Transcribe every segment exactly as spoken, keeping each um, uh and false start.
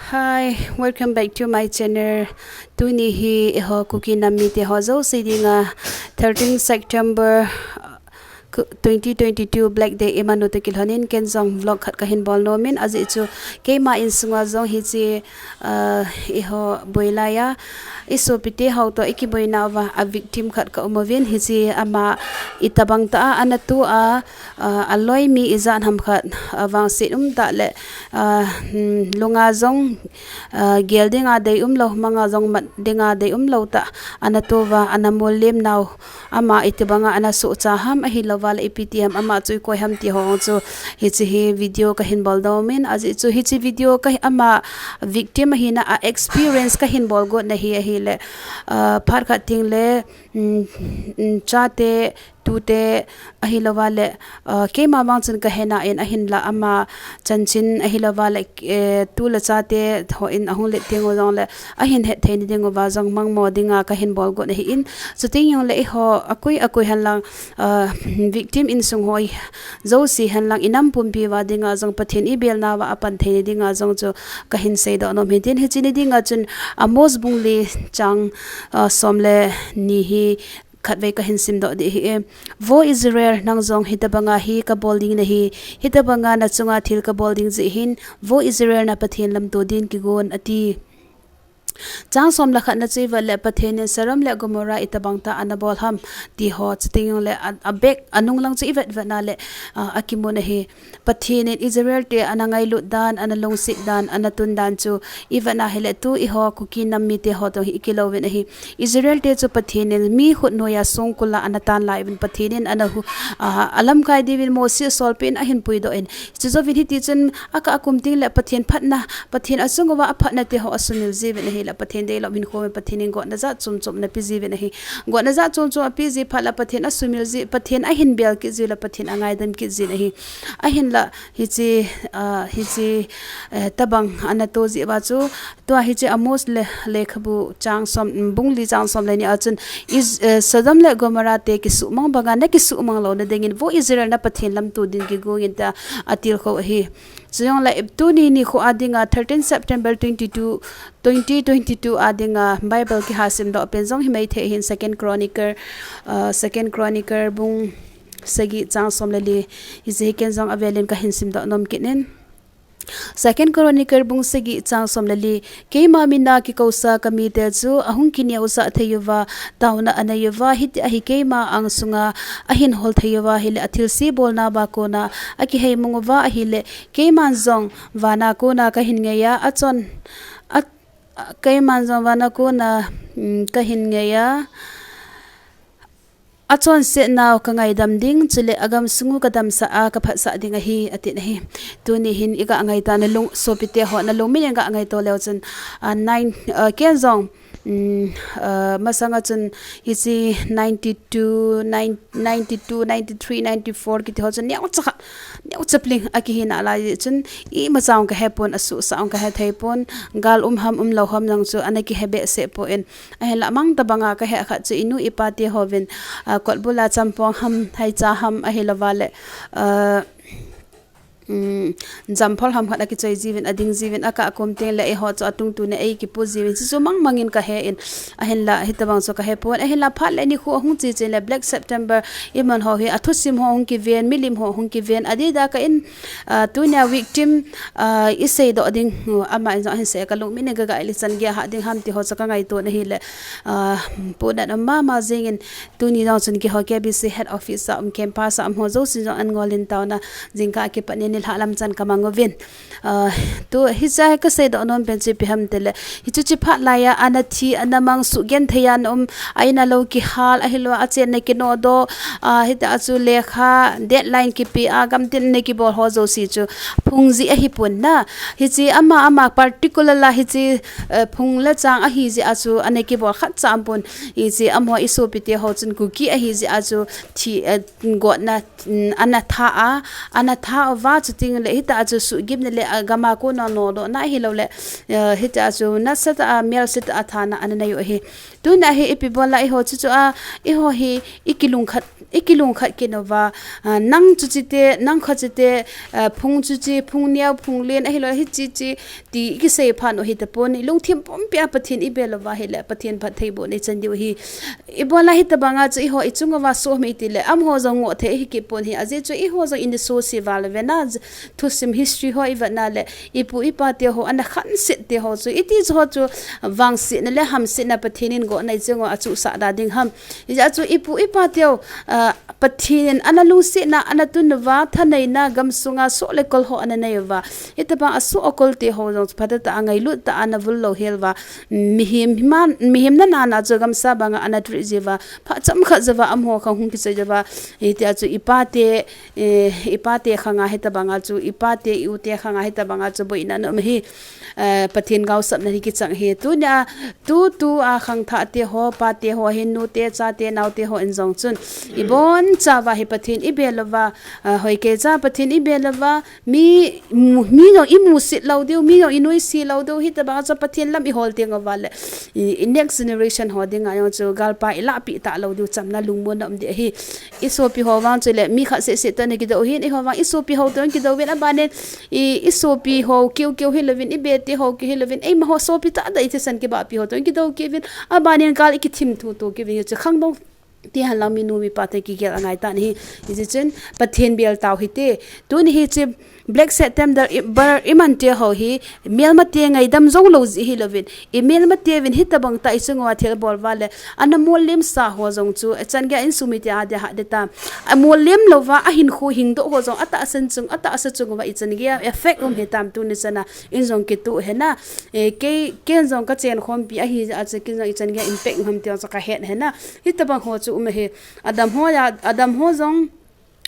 Hi, welcome back to my channel. Tuni hi eiho Kuki nam mite ho jouse dinga thirteen September, uh, ku-, twenty twenty-two Black Day iman u toh kilhonin ken jong vlog khat kahin bol nomin, ajeh chu keima insunga jong hiche, uh, eiho boi laiya isopite ho toh ikiboina uva a victim khat ka um uvin, hiche ama itobang tah a ana to a, uh, aloi mi ijat ham khat, uh, vangset umtah le, uh, hmm, lunga jong, uh, gel dinga dei umlou, manga jong mat dinga dei umlou tah ana to uva, ana mol lem nau, ama itobanga ana sohcha ham, ahilouva le ipi ti ham, ama chu ikoi ham ti ho chu hiche hi video kahin bol nomin, ajeh chu hiche video ka, ama victim ahina a experience kahin bol got na hi ahile, uh, phat khat teng le, um, um, chate, tute ahilouva le, uh, keima vang chun kahe nan ahinla ama chanchin ahilouva le, eh, tu le chate hon ahung let teng u jong le ahin hetthei na diuva jong mangmo dinga kahin bol got ahin, chuteng jongle eiho akoi akoi henlang, uh, victim insung ho jouse henlang inam pumpi uva dinga jong Pathen ibelna uva apan thei na dinga jong chu kahin seidoh nom hitin, hiche ni dinga chun Amos bung li chang, uh, som le ni hi khatvei kahin simdoh ding ahi. Vo Israel, nang jong hitobanga hi kabol ding nahi, hitobanga nachunga thil kabol ding jeh hin, Vo Israel, na Pathen lamto din kigon, ati. Chang som le khat na chu ivet le Pathen in Sodom le Gomorrah itobang tah ana bol ham ti ho, chuteng jongle a, a back, anung lang chu ivet vet na le, uh, akimun ahi. Pathen in Israel te ana ngailut dan, ana lungset dan, ana tun dan chu ivet na hile tu eiho Kuki nam mite ho toh hi ikilou uvin ahi. Israel te chu Pathen in mi khut noiya songkul a ana tan lai uvin, Pathen in ana hu, a, alamkai diuvin Mose solpeh in ahin puidoh in. Chujouvin hiti chun akah a kum teng le Pathen phatna, Pathen achung uva aphatna te ho asumil jiuvin ahile Pathen deilou hinkho, Pathen in gotna jat chom chom ana pe jiuvin ahi. Gotna jat chom chom ape ji phat le Pathen asumil ji, Pathen ahin bel kit ji le Pathen angaidam kit jin ahi. Ahinla hiche, ah, hiche, eh, tobang ana to ji uva chu, tua hiche Amos le, lekhabu chang som, bung li chang som le ni a chun, Is-, eh, Sodom le Gomorrah te kisuhmang banga nakisuhmang louna dingin, Vo Israel, na Pathen lamto din kigon in tia atilkhou ahi. Chujongle tuni nikho a dinga thirteen September twenty-two, twenty twenty-two a dinga Bible kiha simdoh pen jong himai thei hin Second Chronicle, uh, Second Chronicle bung sagi chang som le li, hiche hi ken jong avelin kahin simdoh nom kit in. Second Chronicle bung sagi chang som le li, keima mina kikousa kamite chu ahung kineosah thei uva, taona anei uva, hitia hi keima angsunga ahin hol thei uva, hile athilse bolna uva kona akiheimang uva ahile, keiman jong vana kona kahin ngeiya, achon, a, keiman jong vana kona, um, kahin ngeiya, achonset nau kangaidam ding, chule agamsung u kadamsah a kaphatsah ding ahi, atin ahi. Tuni hin iga ngaito na lung, sopite ho na lungmin iga ngaito leu chun, ah, nine, ah, ken jong, um, ah, masanga chun hiche ninety-two, nine, ninety-two, ninety-three, ninety-four kiti ho chun neocha kha, neocha pling akihi nalai chun imacha ong kahe pon, asuhsa ong kahe thei pon, gal um ham umlou ham jong chu ana kihe behseh pon. Ahinla mang tobanga kahe khat chu inu ipa te hovin, ah, kotbula champong ham, haicha ham ahilouva le, ah, um, jamphol ham khat akichoi jiuvin, ading jiuvin, akah kum teng le eiho chu atungtun a eikipu jiuvin, chuchu mang mangin kahe in, ahinla hitobang chu kahe pon, ahinla phat le nikho ahung che chen le Black September iman ho hi athusim ho hung kiven, milim ho hung kiven, adeh a ka in, ah, tunia victim, ah, iseidoh ding, uh, aman jong ahin sei kalungmin iga gai le chan gei ahah ding ham ti ho chu kangaito na hile, ah, puna um mama jingin, tuni jong chun keiho K B C head office a um, campus a um ho jousen jong an ngolin taona, jingkah kipat in nilhah lam chan kamang uvin. Ah, tu hiche hi kaseidoh nom pen chu ipi ham tile, hichu chu phat laiya ana thi, ana mang, suhgenthei a ana um, a in a lou kihal, ahilou a chenna kinodoh, ah, hitia chu lekha deadline kipe a, gamtin ana kibol ho jouse chu phung jeh ahipon na. Hiche ama, ama particular la hiche, eh, phung le chang ahi jeh a chu ana kibol khatcha aumpon. Hiche amaho isopite ho chun Kuki ahi jeh a chu thi, eh, gotna, mm, ana tha a, ana tha uva Chuting le hita chu suhgimna le agama kona nodohna hilou le, eh, hita chu nasatah a, melsetah a thana ana nei u ahi. Tuna hi ipi bola eiho chu chu a, eiho hi ikilungkhat, ikilungkhat kit uva, ah, nang chu chite, nang kha chite, ah, phung chu chi, phung neo, phung len, ahilou hichi chi, ti ikisei phat u hitapon, ilungthim pumpi a Pathen ibel uva ahile, Pathen phattheibohna ichan diu ahi. Ibola hitabanga chu eiho ichung uva sohmi tile, amaho jong ngoh thei ahi kit pon ahi, ajeh chu eiho jong ina sohse val uve na, thusim history ho ivetna le, ipu ipa teho, ana khanset teho chu, iti chu ho chu, vangsetna le hamsetna Pathen in gohna ichung uva achuhsah da ding ham. Hijeh a chu ipu ipa teu, ah, Pathen in ana lungsetna, ana tun uva, thaneina, gamsunga soh le kol ho ana nei uva. Hitabang asoh akol teho jong chu phatah tah a ngailut tah a ana vullou hel uva. Mihem, mihem nana chu gamsa banga ana treat ji uva. Phat chomkhat jouva amaho khang hung kichoi uva. Hitia chu ipate, eh, ipate khanga hitabanga chu, ipate, i-ute khanga hitabanga chu boina ana um ahi. Eh, Pathen gaosapna hi kichang ahi. Tunia, tu, tua khangthah teho, pate ho, hin nute, chate, naote ho in jong chun, ibonchauva hi Pathen ibel uva, ah, hoikeicha Pathen ibel uva, mi, mu-, mi jong imusit lou diu, mi jong inuisat lou diu, hitabanga chu Pathen lam ihol teng uva le, i, i next generation ho dinga jong chu galpa ilahpeh talou diu, chamna lungmonna um ding ahi. Isopi ho vang chule mi khat seh seh toh ana kidou hin, eiho vang isopi ho toh ana kidou vin, abanin i, isopi ho keu keu hilouvin, ibete ho keu hilouvin, eima ho sopi tah tah ithisan kibahpi ho toh ana kidou kit uvin, abanin gal ikithim thu thu kit uvin, hichu khangdong ti henlang minu mipa te kigel angai tan ahi. Hijeh chun Pathen bel tau hite. Tuni hiche Black September i, ber iman teho hi, melmate ngaidam jou lou jeh hilouvin, imelmate uvin hitabang tah ichung uva thil bol uva le, ana mollemsa ho jong chu, achan geiya insung mite adia hahde tam. Amollem louva, ahinkho hingdoh ho jong, atahsan chung, atahsa chung uva ichan geiya effect um hitam tuni chana, in jong kituh hena. Eh, kei, ken jong kachen khompi ahi, achu ken jong ichan geiya impact um ham ti jong chu kahet hena. Hitabang ho chu um ahi. Adam ho a, adam ho jong,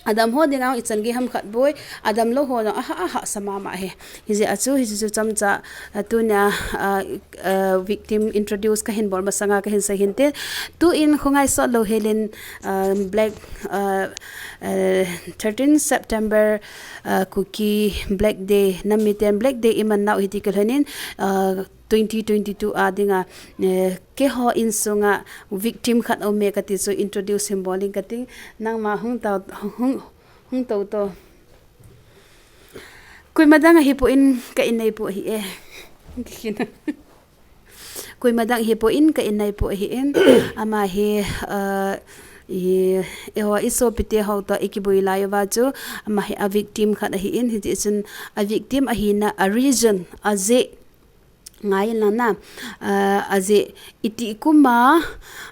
adam ho dinga ichan gei ham khat boi, adam lou ho jong aha, ahahsa mama ahi. Hijeh a chu, hichu chu chomcha, ah, tunia, ah, ah, victim introduce kahin bol masanga kahin sei hinte. Tuin khongai sot lou helin, ah, Black, ah, ah, thirteen September, ah, Kuki Black Day, nam miten Black Day iman nau hiti kilhonin, ah, twenty twenty-two a dinga, eh, keiho insunga victim khat aume kati chu introduce hin bol ing kating, nangma hung tao, hung, hung tou to. Koima dang ahipoi, ka inneipu ahi e. Koima dang ahipoi, ka inneipu ahin. Ama hi, uh, i, eiho isopite ho toh ikibui lai uva chu, ama hi a victim khat ahin, hiti chun a victim ahina a reason, ajeh, ngai in lang na, ah, ajeh, iti kuma,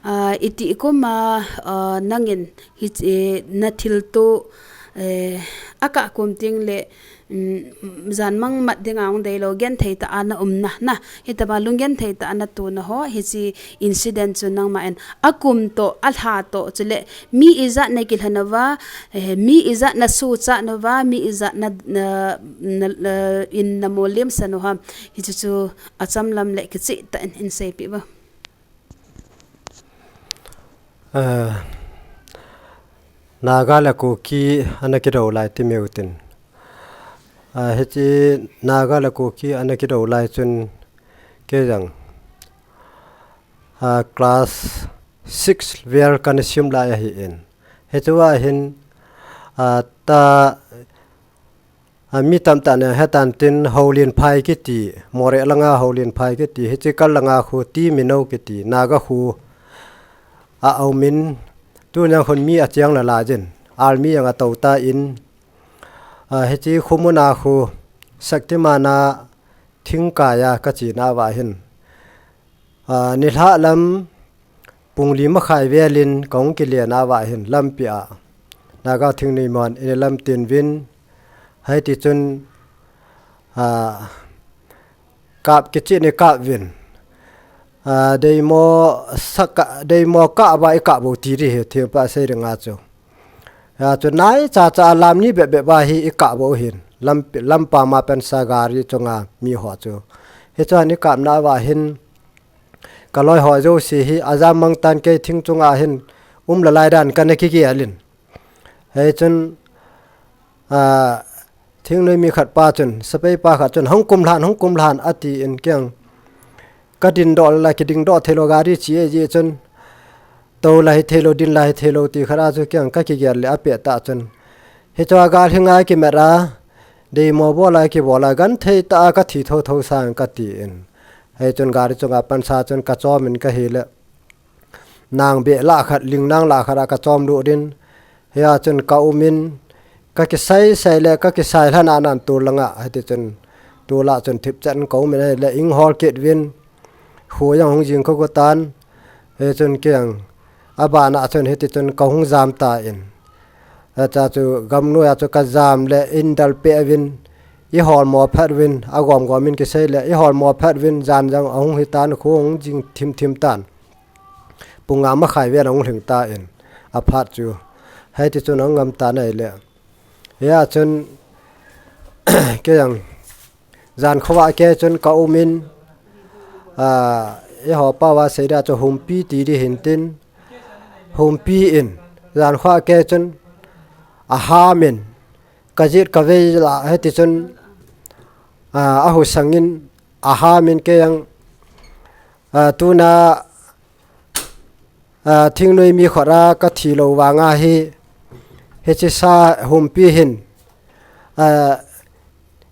ah, iti kuma, ah, nangin hi, eh, na thilto, eh, akah kum teng le, mm, jan mang mat dinga hung deilou, genthei tah a na um na, na, hitobang lunggenthei tah a na tona ho, hiche incident chu nangman akum toh, alha toh, chule mi ijat na kilhen uva, eh, mi ijat na suhchat uva, mi ijat na, na, na, na, in na molem san u ham. Hichu chu acham lam le kicheh tah in, in seipeh uvo. Eh, Naga le Kuki ana kidou lai ti meu tin. Eh, hiche Naga le Kuki ana kidou lai chun kei jong, ah, class six vel kana sim lai ahin. Hichea hin, ah, ta, ah, mi tamtah in ahetan tin Houlianphai kiti, Moreh langa Houlianphai kiti, hiche kal langa khu T. Minou kiti, Naga khu a aumin, tunia khun mi acheng lala jin, army jong atou tan, ah, hiche khu muna khu Shaktiman a thingkai a kache nauva hin, ah, nilhah lam pung li makhai velin kahung kile nauva hin lampi a Naga thingnoi mon in lamtin uvin, hiti chun, ah, kap kicheh in ikap uvin. Ah, deimo saka, deimo kah uva ikap u ti ding ahi, thempa sei dinga chu. Hichu naicha cha a lam ni bep bep uva hi ikap u ahin. Lam, lampi a ma pensa gari chunga mi ho chu. Hichun ikap nauva hin, kaloi ho jouse hi ajam mang tan, kei thing chunga hin um lalai dan kana kigel in. Hichun, ah, Thingnoi mi khat pa chun, sepai pa khat chun, "Hung kum lhan, hung kum lhan," atin keng. Ka ding doh la, ki ding doh thei lou gari chi e ji chun. To la hi thei lou, ding la hi thei lou ti khat a chu keng ka kigel le a pe ta chun. Hi chua gal hi ngai ki met a, dei mo bo la ki bo la, gan thei ta a ka thi tho tho sang ka ti in. Hei chun gari chunga pan sa chun ka chom in ka hi le. Nang be la khat, ling nang la khat a ka chom lu din. Hia chun ka um in, ka kisai sai le, ka kisai hlan a nan tu langa, hiti chun tu la chun thip chan ka um in le, ing hol kit vin, hu yang hung jing ka gu tan, he chun kiang, a bana chun hiti chun ka hung jam ta in. He cha chu gam nuai a chu ka jam le, in dal pe vin, i hol mo phat vin, a gom gom in kisai le, i hol mo phat vin, jan jang a hung hi tan, khu hung jing thim thim tan. Pung nga ma khai vel a hung hling ta in, a phat chu. Hei ti chun a hung ngam ta nai le. Hia chun, ke yang, jan khova ke chun ka um in, a, e ho pa va sei da chu humpi ti di hin tin, humpi in, jan khova ke chun, a ham in, ka jit ka vei la, hei ti chun, a, a hu sang in, a ham in ke yang, a, tuna, a, thingnoi mi khot a ka thi lou vang a hi, hichi sa humpi hin, a,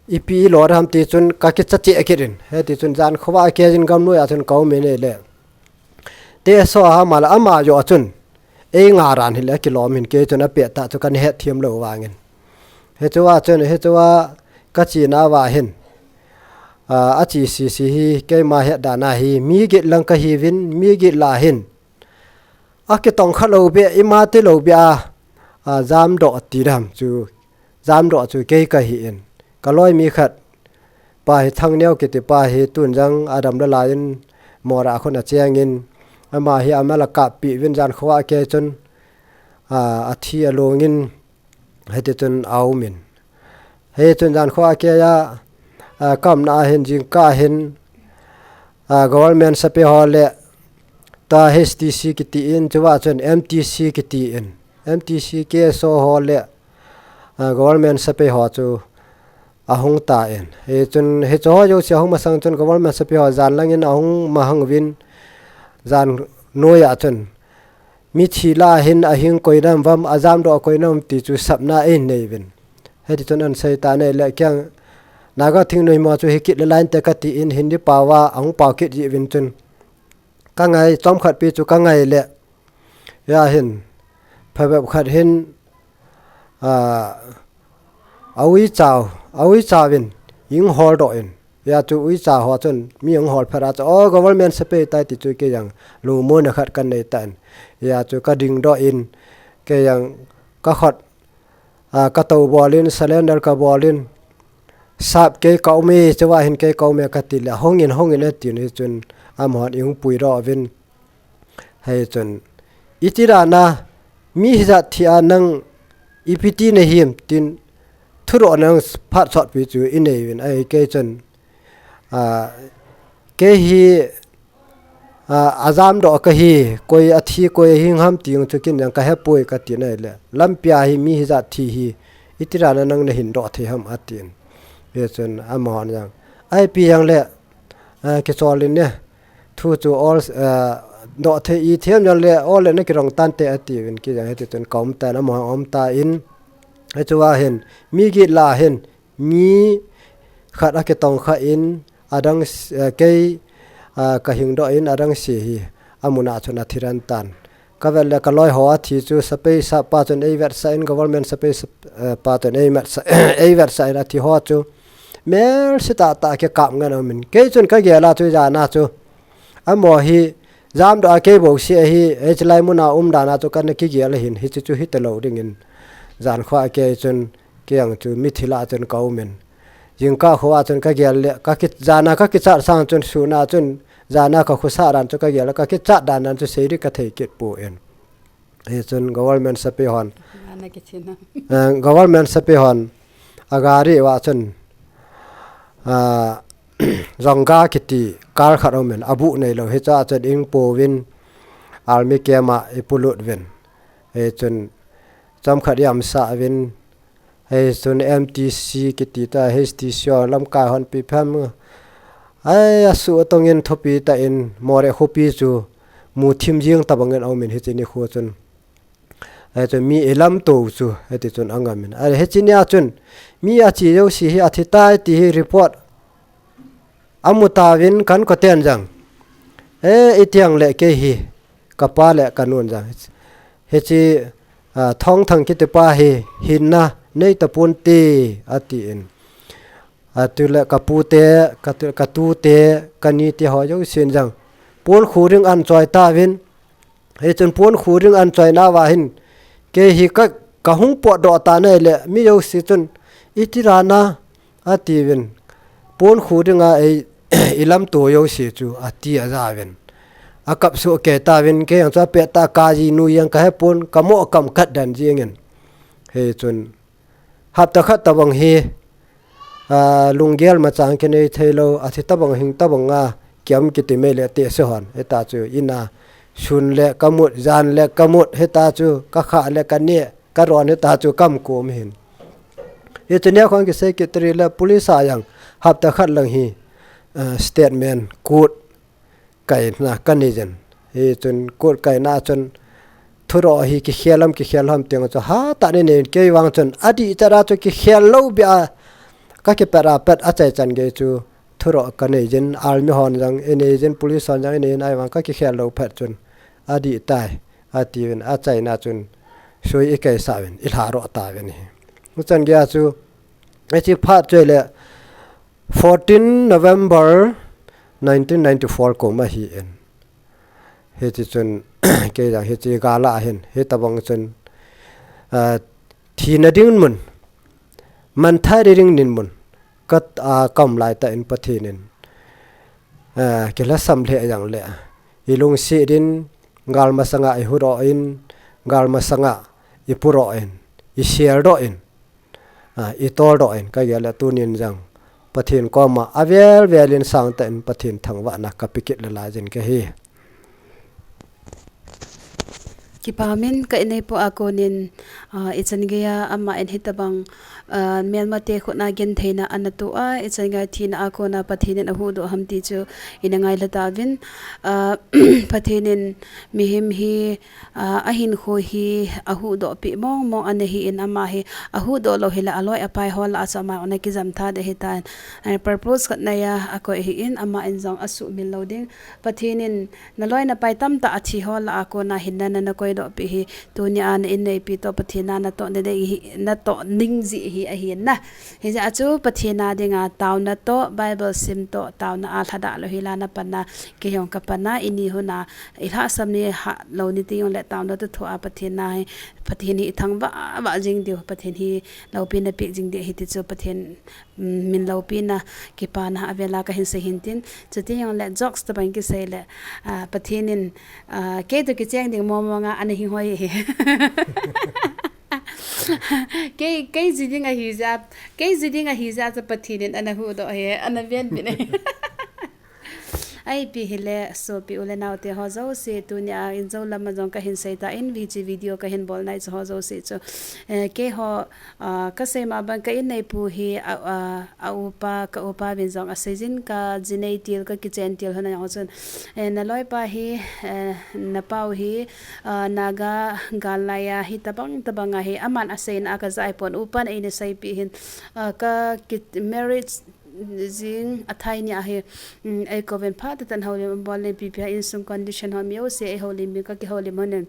ipi i lo ham ti chun ka kicha che kit in. Hei ti chun jan khova ke jin gam nuai a chun ka um in le. Te so ha ma la ama jo chun. Ei nga ran hi le ki lom hin ke chun a pe ta chu kan het thiam lou vang in. He chua chun, he chua ka chi na va hin. A, a chi si si hi keima het da na hi mi git lang ka hi vin, mi git la hin. A kitong kha lou be, i ma ti lou be a, a, jam doh ti dam chu, jam doh chu kei ka hi in. Ka loi mi khat, pa hi Thangneo kiti pa hi tun jang a dam la lai in, mora khun a cheng in, ama hi a ma la kap pi vin jan khova ke chun, a, a thi a lung in, hei ti chun a um in. Hei chun jan khova ke a, a, kam na a hin jing ka hin, a, government sepai ho le, ta H T C kiti in, chua chun M T C kiti in. M T C ke so ho le, a, government sepai ho chu a hung ta in. Hei chun, hei chu ho jo si a hung ma sang chun government sepai ho jan lang in a hung ma hang vin jan nuai a chun. Mi thi la hin a hing koi nam vam, a jam doh koi nam ti chu sapna ei nei vin. Hei ti chun an sei ta nei le kiang. Naga thingnoi mo chu hi kit le line te ka ti in Hindi pao va, a hung pao kit ji vin chun. Ka ngai, chom khat pi chu ka ngai le. Ya hin, phabep khat hin, a, a ui chau, a ui chau vin, ing hol doh in. Ya chu ui chau ho chun, mi ing hol phat a chu, o government sepai tai ti chu ke yang, lu mo na khat kan nei ta in. Ya chu ka ding doh in, ke yang, ka khot, a, ka to bol in, cylinder ka bol in, sap kei ka um e, chua hin kei ka um e ka ti le, hong in, hong in a ti ni chun, amahon ing pui doh vin. Hei chun, iti dana, mi hijat thi a nang ipi ti na him tin, thu doh nang phat sot pi chu i nei vin, ai kei chun, a, kei hi, a, a jam doh ka hi, koi a thi, koi a hing ham ti chu kin yang ka he pui ka ti nai le. Lampi a hi mi hijat thi hi, iti dana nang na hin doh thei ham a tin. Hei chun, amahon yang. Ai pi yang le, a, ke chol in ne. Thu chu ol, a, doh thei i thiam jong le, ol le na ki rong tan te a ti vin ki jang hei ti chun ka um ta in, amahon um ta in. Hei chu a hin, mi git la hin, mi khat a kitong kha in, a dang s-, a, kei, a, ka hing doh in, a dang si hi, a mun a chun a thi ran tan. Ka vel le ka loi ho a thi chu sepai sap pa chun ei vet sa in, government sepai sap, a, pa chun ei vet sa, ei vet sa in a thi ho chu. Mel si ta ta ke kap ngan a um in. Kei chun ka gel a chu jana chu. Amaho hi, jam doh a kei bo si a hi, hei chi lai mun a um dana chu ka na ki gel a hin, hi chu chu hi te lo ding in. Jan khua kei chun, Kiang chu mithi la chun ka um in. Jingkah khua chun ka gel le, ka ki, jana ka kichat sang chun suna chun, jana ka khusa dan chu ka gel le, ka kichat dan dan chu sei di ka thei kit pu in. Hi chun government sepai hon. Ana kichina. Eh, government sepai hon. A gari va chun. Ah, Zongga kiti kar khat um in. A bu nei lo hi cha chun ing pu vin. Army camp a i pulut vin. Hi chun chom khat i am sa vin. Hichun M T C kiti ta, H T C ho lamkai hon pi phem. Ai, asu atongin thupi tah in Moreh khopi chu muthim jing tabang in aumin hiche nikho chun. Hichun mi ilamto chu hiti chun angamin. Ai, hiche nia chun mi ache jouse hi athi tai ti hi report amu tauvin kan koten jang. E, itiang le kei hi kapa le kanun jang. Hiche, a, Thongthang kitipa hi hinna nei tapon te atin. Atule kapute, katu-, katute, kanite ho jousen jang. Pon khuring an choi tauvin. Hichun pon khuring an choi nauva hin. Kei hi ka, kahung potdoh ta nai le mi jouse chun. Iti rana atiuvin. Pon khuring a ei ilamto jouse chu ati ajauvin. Akap soh kei tauvin kei jong chu apet ta kaji nu jeng kahe pon kamo kam kat dan jingin. Hichun hapta khat tabang hi, a, lunggel machang kinei thei lou, athi tabang hing tabang a, kiam kiti mei le te se hon. Hita chu ina sun le kamut, jan le kamut, hita chu kakha le kane, karon hita chu kam kom hin. Hiche nia khon kisei kit ri le police a jang hapta khat lang hi, a, statement, court, kaina kanei jin. Hichun court kaina chun thuroh hi kikhel ham, kikhel ham tiang chu hatah in anei in kei vang chun adih chara chu kikhel lou bia kakipet a pet achaichan gei chu thuroh kanei jin, army hon jang inei jin, police hon jang inei in ahivang kakikhel lou phat chun adih tai atiuvin achaina chun sui ikei sauvin ilha roh tauvin hi. Uchan gei a chu hiche phat chu le fourteen November nineteen ninety-four kum ahin. Hiti chun, kei jang hiche gal a hin, hitabang chun, a, thina ding mun, manthah ding mun, kat a kam lai tah in Pathen in, a, kilhasam lheh jang le, ilungset in, galmasang a ihuhdoh in, galmasang a ipuidoh in, iseldoh in, a, itoldoh in, kagel le tunin jang Pathen koma avel vel in sangtah in Pathen thangvahna kape kit lala jin kahi. Kipa min ka inei pu a konin, a, ichan geiya ama in hitabang, a, melmate khut a gentheina ana toh a, ichan geiya thina a kona Pathen in ahuhdoh ham ti chu ina ngailha tauvin, a, Pathen in mihem hi, a, ahinkho hi ahuhdoh pi mong mong ana hin ama hi ahuhdoh lou hile aloi apai ho lah a chu ama ana kijam tha ding ahitan. A, purpose khat neiya akoi ahin ama in jong asuhmil lou ding. Pathen in naloi napai tamtah athi ho lah a kona hinna nana koidoh pi hi. Tunia na inneipi toh Pathen a natoh nadei hi, natoh ning jeh hi ahin na. Hijeh a chu Pathen a dinga taona toh, Bible sim toh, taona a lhadah lou hila napan a, kei jong kapan a, ini hun a, ilhahsam ni hahlou ni ti jongle taona toh thua Pathen a hi, Pathen hi ithangvah vah jing diu, Pathen hi loupina peh jing diu ahi ti chu Pathen, mm, min loupina, kipana avel a kahin sei hin tin. Chuti jongle jokes tabang kisei le, a, Pathen in, a, kei toh kicheng ding mong mong a ana hing hoi hi. Kei, kei ji ding ahi jeh a, kei ji ding ahi jeh a chu Pathen in ana huhdoh hi, ana venbit hi. Ipi hile, sopi u le nao te ho jouse, tunia injo lam a jong kahin sei tan, hiche video kahin bol nai chu ho jouse chu. Eh, keiho, ah, kasei ma bang ka inneipu hi, a, a, a upa, ka upa vin jong asei jin, ka jinei til, ka kichen til hon a jong chun. Eh, naloipa hi, eh, napau hi, ah, Naga gal lai a hi tabang tabang a hi, aman aseina a kajah pon, upan eina seipi hin, ah, ka ki-, marriage jing athai ni a hi, mm, eikou vin phat tah in houlim abol in ipi ipi a insung condition ho mi jouse eihoulim in kakihoulim hon in.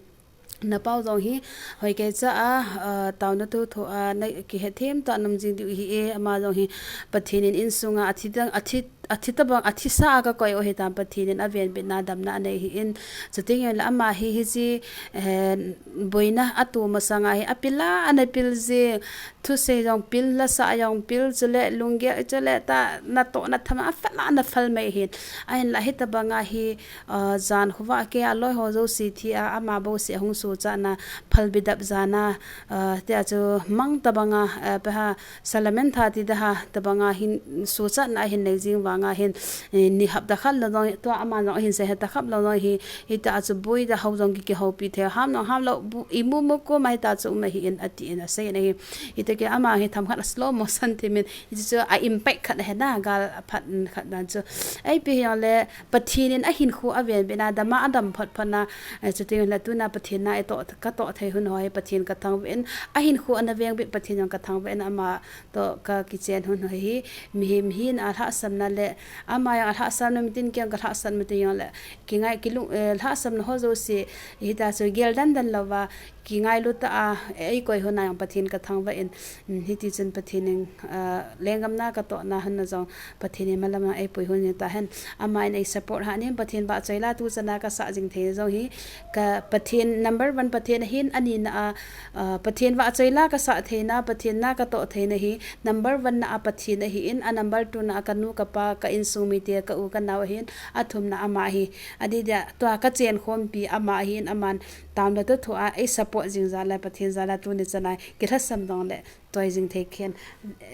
Napau jong hi, hoi kei cha a, ah, taona toh thua, na kihethem tah nom jing diu ahi e, ama jong hi, Pathen in insung a, athi dang, athi, athi tabang, athisa a kakoi u ahitan Pathen in avenbitna damna anei ahin, chuti jongle ama hi, hiche, eh, boina ato masang a hi, apil a, ana pil jing, thusei jong pil, lasa jong pil, chule lunggel, chule ta natoh natham a fel a ana fel mai hin. Ahinla hitabang a hi, ah, jan khovah a kei a loi ho jouse thi a, ama bouseh ahung suhchatna, phalbi dap jan a, ah, tia chu mang tabang a, ah, peha, Salamen Tha ti daha tabang a hin suhchatna ahin nei jing vang. nga hin, eh, ni hapta khat lou jong, tua ama jong ahin sei hapta khat lou jong hi, hita chu boi da ho jong ki, kihoupi thei, ham nong ham lou, bu, imu mu ko ma hita chu um ahi in ati in asei in ahi. Hita ki ama hi themkhat a slow motion thimin, hichu chu a impact khat ahi na, gal a phat khat dan chu. Ipi hijongle, Pathen in ahinkho aven ven a, dama adam phot phot na, eh, chuti le tuna Pathen na itoh, katoh thei hun ho hi Pathen kathangvah in, ahinkho ana veng bep Pathen jong kathangvah in ama toh kakichen hun ho hi, mihem hin alhahsamna le, ama jong alhahsamna mitin kei jong kalhahsam mitin jongle, kingai kilung, eh, lhahsamna ho jouse, hita chu gel dan dan louva, kingailu tah a, eh, eikoi hun a jong Pathen kathangvah in, mm, hiti chun Pathen in, ah, lenggam na katohna hun a jong, Pathen in malam a eipui hun in tahen, ama in ei support hih in, Pathen vahchoi la tu chan a kasah jing thei jong hi, ka Pathen number one Pathen ahin, ani na a, ah, Pathen vahchoi la kasah theina, Pathen na katoh theina hi, number one na a Pathen ahi in, a number two na a kanu kapa, ka insung mite, ka u ka nao ahin, athum na ama hi, adeh dia, tua kachen khompi ama ahin, aman, tam le tu thu a, ei support jing jal a, Pathen jal a tuni chan a, kilhasam jong le, toi jing thei khen,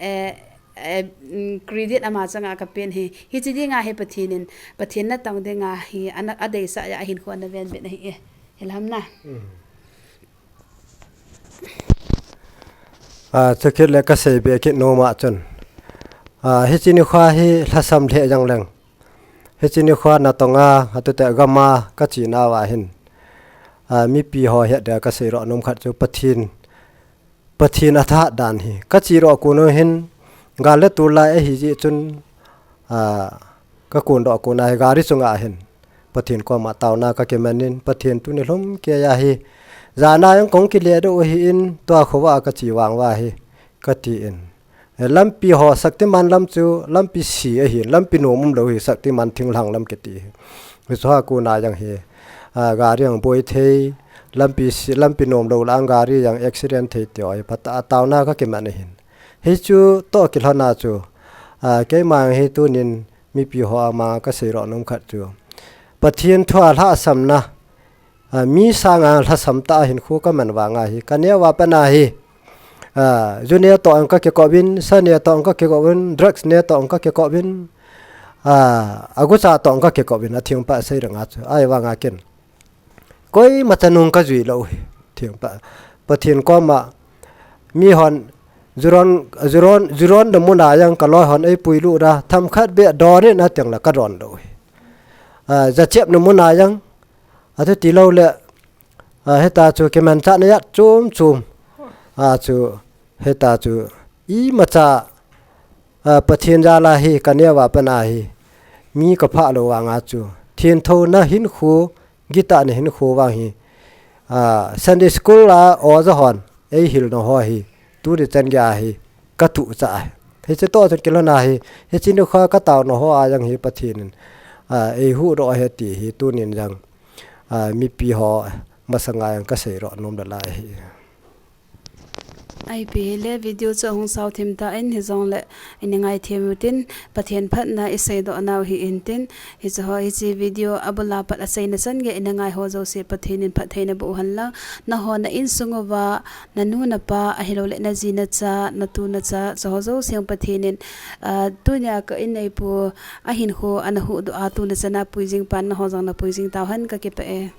eh, eh, mm, credit ama chang a kapen hi, hichi ding a hi Pathen in, Pathen na tong ding a hi, ana, adeisah a, ahinkho ana ven ven ahi e, hilham na. Mm. Ah, chukit le kasei be kit nom a chun. Ah, hichi nikho hi lhasam lheh jong leng. Hichi nikho natong a, atute gam a kache nauva hin. Ah, mipi ho het dia kasei roh nom khat chu Pathen, Pathen athahat dan hi. Kache roh kon u hin, gal le tulai ahi jeh chun, ah, kakon doh kon a hi gari chunga hin. Pathen koma taona kakiman in, Pathen tuni lhum kei a hi. Jan a jong kong kile doh u ahi in, tua khovah a kache vang uva hi, kati in. Eh, lampi ho Shaktiman lam chu, lampi si ahi, lampi nom um lou hi, Shaktiman thinglhang lam kiti hi. Hichu a kon a jong hi, ah, gari jong boi thei, lampi si, lampi nom lou la a gari jong accident thei ti ho hi, phat a taona kakiman ahin. Hichu toh kilhon a chu, ah, keima hi tunin mipi ho a manga kasei roh nom khat chu, Pathen thu a lhahsamna, ah, mi sanga lhasam tah a hinkho kaman vang a hi, kaneo a pat a hi, ah, ju ne toh jong kakikop in, sa ne toh jong kakikop in, drugs ne toh jong kakikop in, ah, agucha toh jong kakikop in, atheng pa sei rang a chu, ahivang a ken koima cha nung kajui lou hi, theng pa. Pathen koma, mihon, ju don, ju don, ju don na mun a jong kaloi hon eipui lut a, themkhat beh don in ati jongle kadon lou hi. Ah, jachep na mun a jong, ati lou le, ah, hita chu kimanchahna jat chom chom. Ah, chu, hita chu, imacha, ah, Pathen jal a hi, kaneo a pat a hi, mi kaphah lou vang a chu, thenthouna hinkho, gitahna hinkho vang hi, ah, Sunday school a oja hon eihil nau ho hi, tuni chan gei a hi, katuh chah ahi. Hiche toh chun kilhon a hi, hiche nikho a katao nau ho a jong hi Pathen in, ah, eihuhdoh ahi ti hi, tunin jong, ah, mipi ho masanga jong kasei roh nom le lai ahi. Ipi hile video chu ahung sao thim tan, hijongle ini ngaithem utin, Pathen phatna iseidoh nau hi intin, hiche ho, hiche video abul a pat aseina chan gei ina ngai ho jouse Pathen in phattheina boh hen lang, nangho na insung uva, nanu napa, ahilouleh naji nacha, natu nacha, chuho jouse Pathen in, ah, tunia ka inneipu ahinkho ana huhdoh a, tuni chan a pui jing pan nangho jong napui jing tauhen, kakipah e.